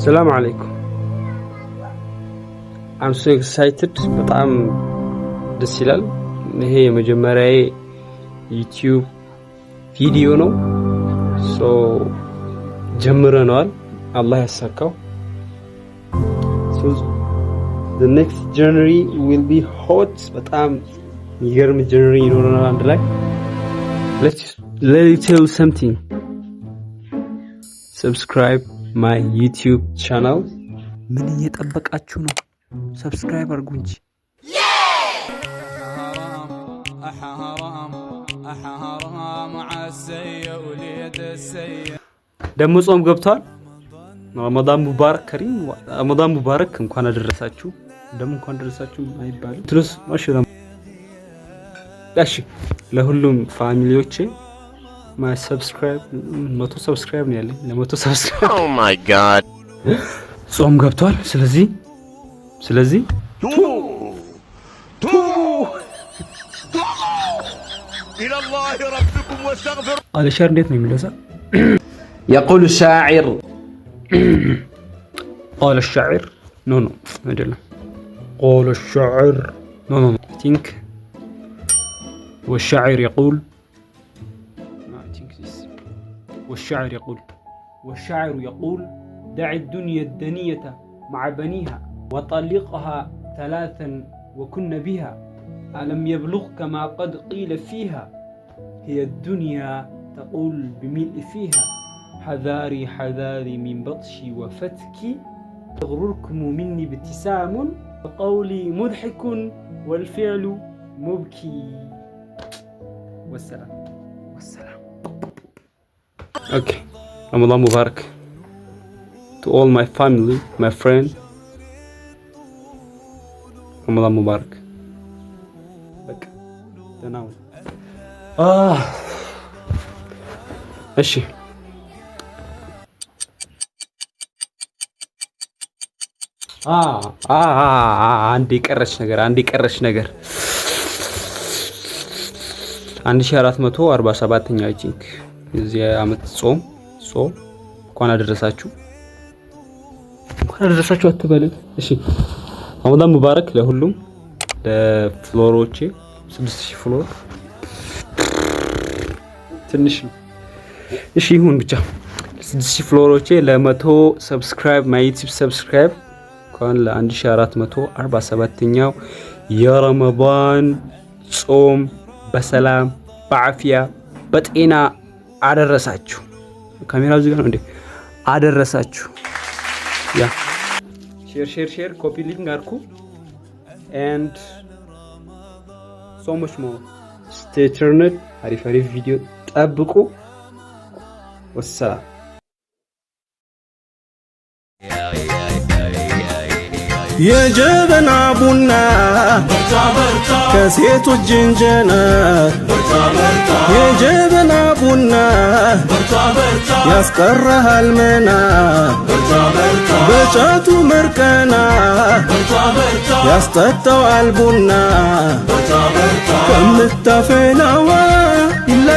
ሰላም አለይኩም። I'm so excited። በጣም ደስ ይላል። ይሄ የመጀመሪያዬ YouTube ቪዲዮ ነው። So ጀምረነዋል። አላህ ያሳካው። So the next journey will be hot። በጣም የሚገርም journey ይኖረናል አንድ ላይ። Let me tell you something. Subscribe my YouTube channel። ምን እየጠበቃችሁ ነው? Subscribe አድርጉ እንጂ። حرام حرام حرام عالسيء وليد السيء ደግሞ ጾም ገብቷል። ረመዳን ሙባረክ ከሪም፣ ረመዳን ሙባረክ። እንኳን አደረሳችሁ። ደግሞ እንኳን አደረሳችሁ አይባልም። ትሩስ ማሽላ። እሺ፣ ለሁሉም family ዎቼ፣ my subscribe፣ 100 subscribe ነው ያለኝ። ለ100 subscribe Oh my God. ጾም ገብቷል። ስለዚህ توبوا توبوا توبوا إلى الله ربكم واستغفروا አለሻር እንዴት ነው የሚለው? يقول الشاعر قال الشاعر، no, no፣ አይደለም። قال الشاعر، no, no, think والشاعر يقول، no, I think this. والشاعر يقول، والشاعر يقول: دع الدنيا الدنية مع بنيها وطلقها ثلاثا وكن بها، ألم يبلغك ما قد قيل فيها؟ هي الدنيا تقول بملء فيها، حذاري حذاري من بطشي وفتكي، يغرركم مني ابتسام وقولي مضحك والفعل مبكي. والسلام والسلام. Okay، رمضان مبارك to all my family, my friend. رمضان مبارك። በቃ ደህና ሁኑ። አህ፣ እሺ። አንድ የቀረች ነገር፣ አንድ የቀረች ነገር፣ 1447ኛ I think የዚህ ዓመት ጾም እንኳን አደረሳችሁ፣ እንኳን አደረሳችሁ አትበልን። እሺ፣ ረመዳን ሙባረክ ለሁሉም ለ follower ኦቼ፣ 6000 follower ትንሽ ነው። እሺ ይሁን ብቻ፣ 6000 follower ኦቼ፣ ለ100 subscribe፣ my YouTube subscribe፣ እንኳን ለ1447ኛው የረመዳን ጾም በሰላም በዓፊያ በጤና አደረሳችሁ። ካሜራው እዚህ ጋር ነው እንዴ? አደረሳችሁ። Yeah, share, share, share, copy link አድርጉ and so much more. Stay tuned። አሪፍ አሪፍ ቪዲዮ ጠብቁ። ወሰላም። የጀበና ቡና ከሴቶች ጅንጀና፣ የጀበና ቡና ያስቀረሃል መና፣ በጫቱ ምርቀና ያስጠጣዋል ቡና ከምታፈላዋ ይለ